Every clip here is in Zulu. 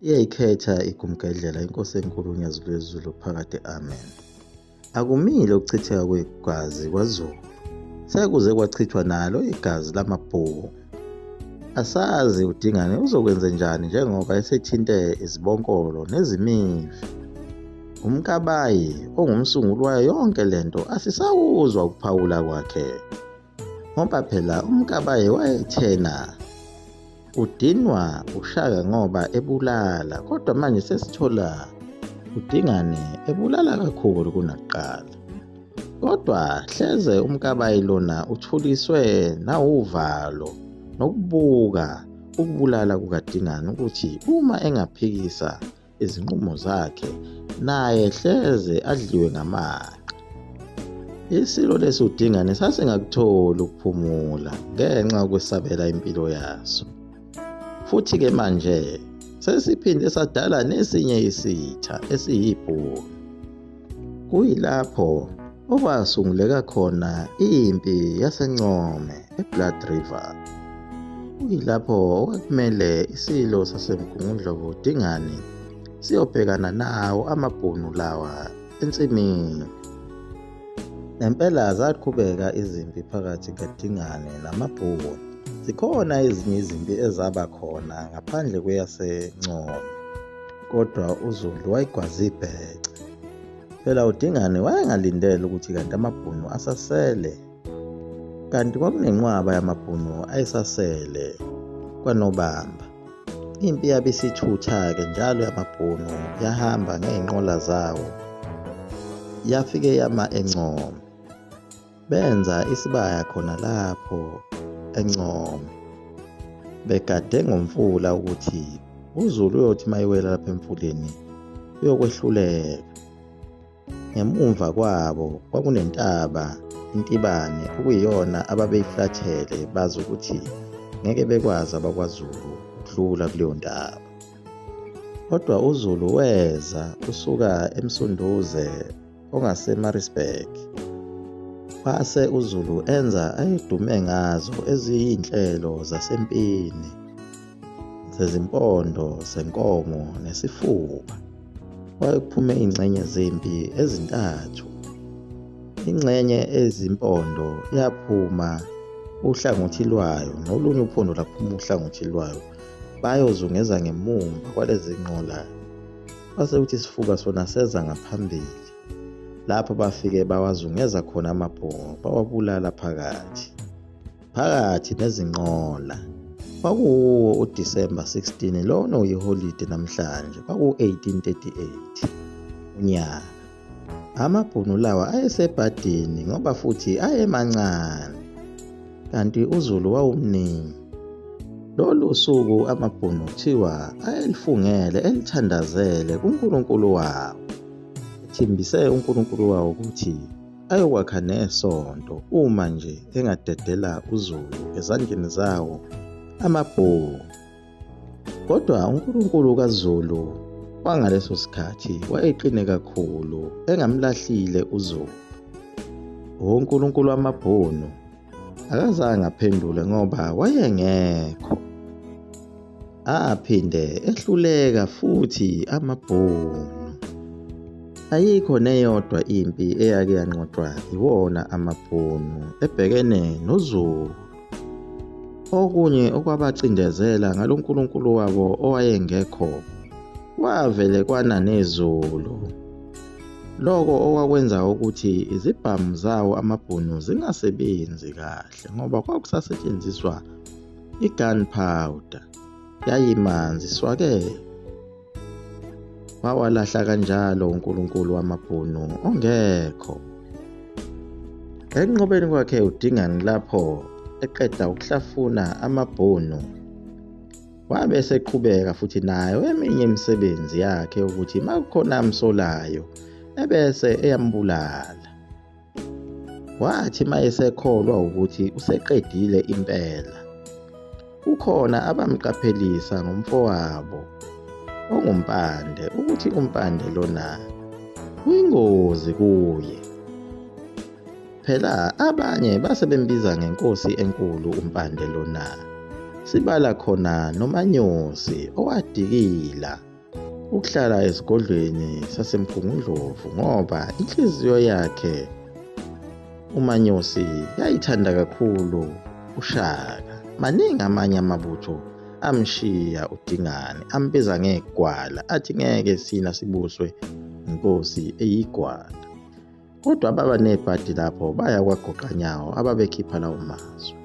Iyayikhetha igumgedlela inkosi enkulu uNyazi lwezulu phakade amen. Akumile ukuchitheka kwegazi kwaZulu. Sekuze kwachithwa nalo igazi lamabhungu. Asazi uDingane uzokwenze njani njengoba esethinte izibonkolo nezimivi. UMkabayi ongumsunguli wayo yonke lento asisakuzwa ukuphawula kwakhe. Ngoba phela uMkabayi wayethena udinwa uShaka ngoba ebulala kodwa manje sesithola uDingane ebulala kakhulu kunakuqala. Kodwa hleze uMkabayi lona uthuliswe nawuvalo nokubuka ukubulala kukaDingane ukuthi uma engaphikisa izinqumo zakhe naye hleze adliwe ngamanqe. Isilo lesi uDingane sasingakutholi ukuphumula ngenxa yokwesabela impilo yaso. Futhi-ke manje sesiphinde sadala nesinye isitha esiyibhunu. Kuyilapho okwasunguleka khona impi yaseNcome eBlood River. Kuyilapho okwakumele isilo saseMgungundlovu Dingane siyobhekana nawo amabhunu lawa ensimini. Nempela zaqhubeka izimpi phakathi kaDingane namabhunu. Zikhona ezinye izimpi ezaba khona ngaphandle kweyaseNcome. Kodwa uZulu wayigwaza ibhece. Phela uDingane wayengalindele ukuthi kanti amabhunu asasele. Kanti kwakunenqwaba yamabhunu ayesasele kwaNobamba. Impi yabe isithutha-ke njalo yamabhunu yahamba ngey'nqola zawo yafike yama eNcome. Benza isibaya khona lapho eNcome begade ngomfula ukuthi uZulu uyothi uma ewela lapha emfuleni uyokwehluleka. Ngemumva kwabo kwakunentaba iNtibane okuyiyona ababeyiflathele bazi ukuthi ngeke bekwazi abakwaZulu ukudlula kuleyo ntaba. Kodwa uZulu weza usuka eMsunduze ongaseMaritzburg. Wase uZulu enza ayedume ngazo eziyinhlelo zasempini zezimpondo zenkomo nesifuba. Kwakuphume ingxenye zempi ezintathu. Ingxenye ezimpondo yaphuma uhlangothi lwayo nolunye uphondo laphuma uhlangothi lwayo bayozungeza ngemumva kwalezi nqola kwase kuthi isifuba sona seza ngaphambili lapho bafike bawazungeza khona amabhongo bawabulala phakathi phakathi nezinqola. Kwakuwuwo uDisemba 16 lona uyiholide namhlanje kwaku-1838 unyaka. Amabhunu lawa ayesebhadini ngoba futhi ayemancane kanti uZulu wawumningi. Lolu suku amabhunu kuthiwa ayelifungele elithandazele kuNkulunkulu wawo. Ethembise uNkulunkulu wawo ukuthi ayokwakha nesonto uma nje engadedela uZulu ezandleni zawo amabhunu. Kodwa uNkulunkulu kaZulu wangaleso sikhathi wayeqine kakhulu engamlahlile uZulu. UNkulunkulu wamabhunu akazange aphendule ngoba wayengekho. Aphinde ehluleka futhi amabhunu. Ayikho neyodwa impi eyake yanqotshwa iwona amabhunu ebhekene noZulu. Okunye okwabacindezela ngalo nkulunkulu wabo owayengekho kwavele kwana nezulu. Loko okwakwenza ukuthi izibhamu zawo amabhunu zingasebenzi kahle ngoba kwakusasetshenziswa i-gunpowder yayimanzi swake. Wawalahla kanjalo uNkulunkulu wamabhunu ongekho. Ekunqobeni kwakhe uDingane lapho eqeda ukuhlafuna amabhunu wabe eseqhubeka futhi nayo eminye imisebenzi yakhe ukuthi makukhona amsolayo ebese eyambulala. Wathi mayesekholwa ukuthi useqedile impela, kukhona abamqaphelisa ngomfowabo onguMpande ukuthi uMpande lona uyingozi kuye. Phela abanye base bembiza ngenkosi enkulu uMpande lona. Sibala khona noManyosi owadikila. ukuhlala esigodlweni saseMgungundlovu ngoba inhliziyo yakhe uManyosi yayithanda kakhulu uShaka. Maningi amanye amabutho amshiya uDingane ambiza ngegwala athi ngeke sina sibuswe inkosi eyigwala. Kodwa baba nebhadi lapho baya kwagoqanyawo ababekhipha lawo mazwi.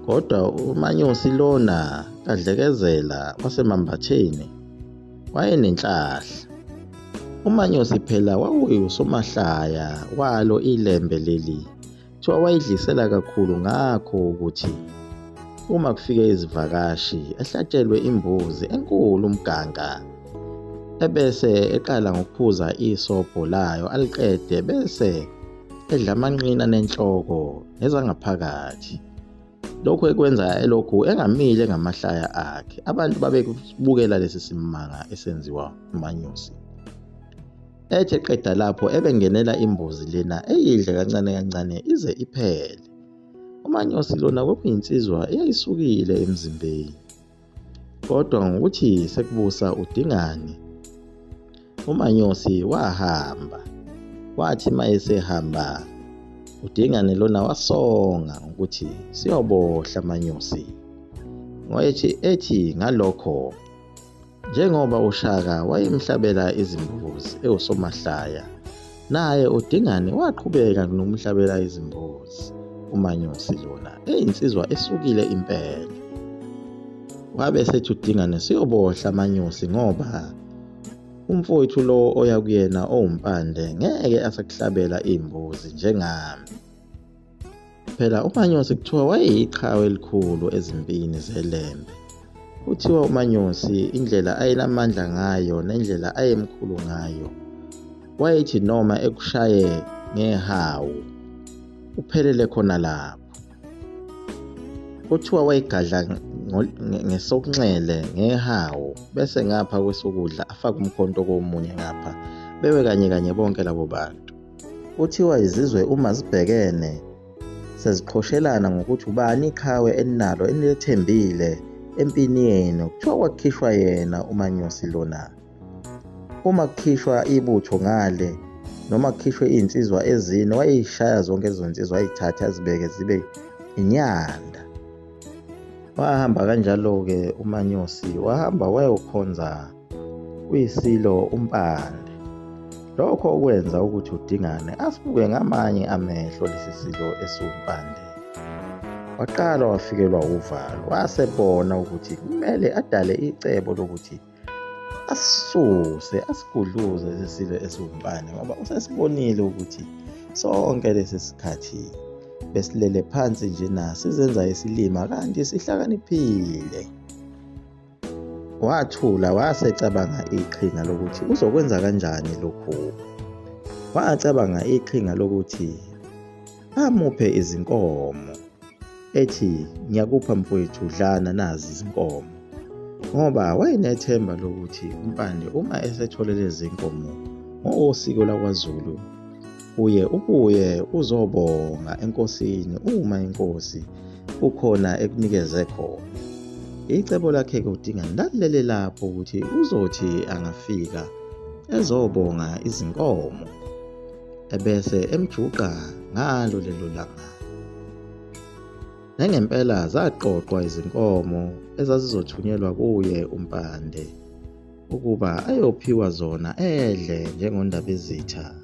Kodwa uManyosi lona kaDlekezela waseMambatheni wayenenhlahla. UManyosi phela wawusomahlaya walo iLembe leli. Kuthiwa wayidlisela kakhulu ngakho ukuthi uma kufike izivakashi ehlatshelwe imbuzi enkulu umganka ebese eqala ngokuphuza isobho layo aliqede bese edla amanqina nenhloko nezangaphakathi. Lokhu ekwenza elokhu engamile ngamahlaya akhe. Abantu babebukela lesi simanga esenziwa uManyosi. Ethi eqeda lapho ebengenela imbuzi lena eyidle kancane kancane ize iphele. UManyosi lona kwakuyinsizwa eyayisukile emzimbeni. Kodwa ngokuthi sekubusa uDingane, uManyosi wahamba. Wathi uma esehamba uDingane lona wasonga ngokuthi siyobohla Manyosi. Ngoyethi ethi ngalokho Njengoba uShaka wayemhlabela izimbuzi ewusomahlaya, naye uDingane waqhubeka nokumhlabela izimbuzi uManyosi lona eyinsizwa esukile impela. Wabe esethi uDingane siyobohla Manyosi ngoba umfowethu lo oya kuyena owuMpande ngeke asakuhlabela iy'mbuzi njengami. Phela uManyosi kuthiwa wayeyiqhawe elikhulu ezimpini zeLembe. Kuthiwa uManyosi indlela ayenamandla ngayo nendlela ayemkhulu ngayo, wayethi noma ekushaye ngehawu uphelele khona lapho. Kuthiwa wayegadla ngesokunxele ngehawu bese ngapha kwesokudla afake umkhonto komunye ngapha bewe kanye kanye bonke labo bantu. Kuthiwa izizwe uma zibhekene seziqhoshelana ngokuthi ubani iqhawe eninalo enilethembile empini yenu, kuthiwa kwakukhishwa yena uManyosi lona. Uma kukhishwa ibutho ngale noma kukhishwe iy'nsizwa ezine wayeyishaya zonke lezo nsizwa ayithathe azibeke zibe inyanda. Wahamba kanjalo-ke uManyosi wahamba wayokhonza kuyisilo uMpande. Lokho okwenza ukuthi uDingane asibuke ngamanye amehlo lesi silo esiwuMpande. Waqala wafikelwa uvalo, wasebona ukuthi kumele adale icebo lokuthi asisuse asigudluze lesi silo esiwuMpande ngoba usesibonile ukuthi sonke lesi sikhathi besilele phansi njena sizenza isilima kanti sihlakaniphile. Wathula wasecabanga iqhinga lokuthi uzokwenza kanjani lokhu. Wacabanga iqhinga lokuthi amuphe izinkomo ethi ngiyakupha mfowethu dlana nazi izinkomo ngoba wayenethemba lokuthi uMpande uma esethole lezi nkomo ngokosiko lakwaZulu uye ubuye uzobonga enkosini uma inkosi kukhona ekunikeze khona. Icebo lakhe-ke uDingane lalilele lapho ukuthi uzothi angafika ezobonga izinkomo ebese emjuqa ngalo lelo langa. Nangempela zaqoqwa izinkomo ezazizothunyelwa kuye uMpande ukuba ayophiwa zona edle njengoNdabezitha.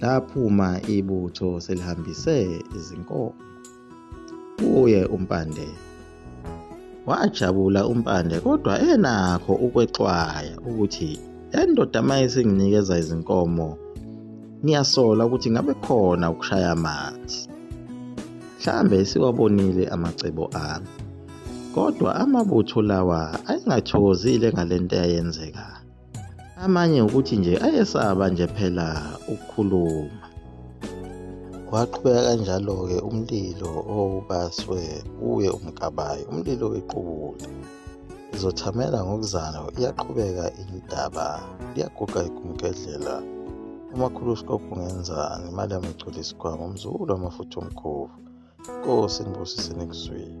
Laphuma ibutho selihambise izinkomo kuye uMpande. Wajabula uMpande kodwa enakho ukwexwaya ukuthi le ndoda uma isinginikeza izinkomo ngiyasola ukuthi ngabe khona ukushaya amanzi. Mhlambe siwabonile amacebo ami. Kodwa amabutho lawa ayengathokozile ngalento eyayenzeka. Amanye ukuthi nje ayesaba nje phela ukukhuluma. Waqhubeka kanjalo-ke umlilo owawubaswe uye uMkabayi, umlilo wequbula. Izothamela ngokuzayo iyaqhubeka indaba, liyaguga igumgedlela. Umakhulu uSkop ungenzani, imali yami igcwele isikhwama, umzukulu wamafutha omkhovu. Nkosi nibusise nikuzwile.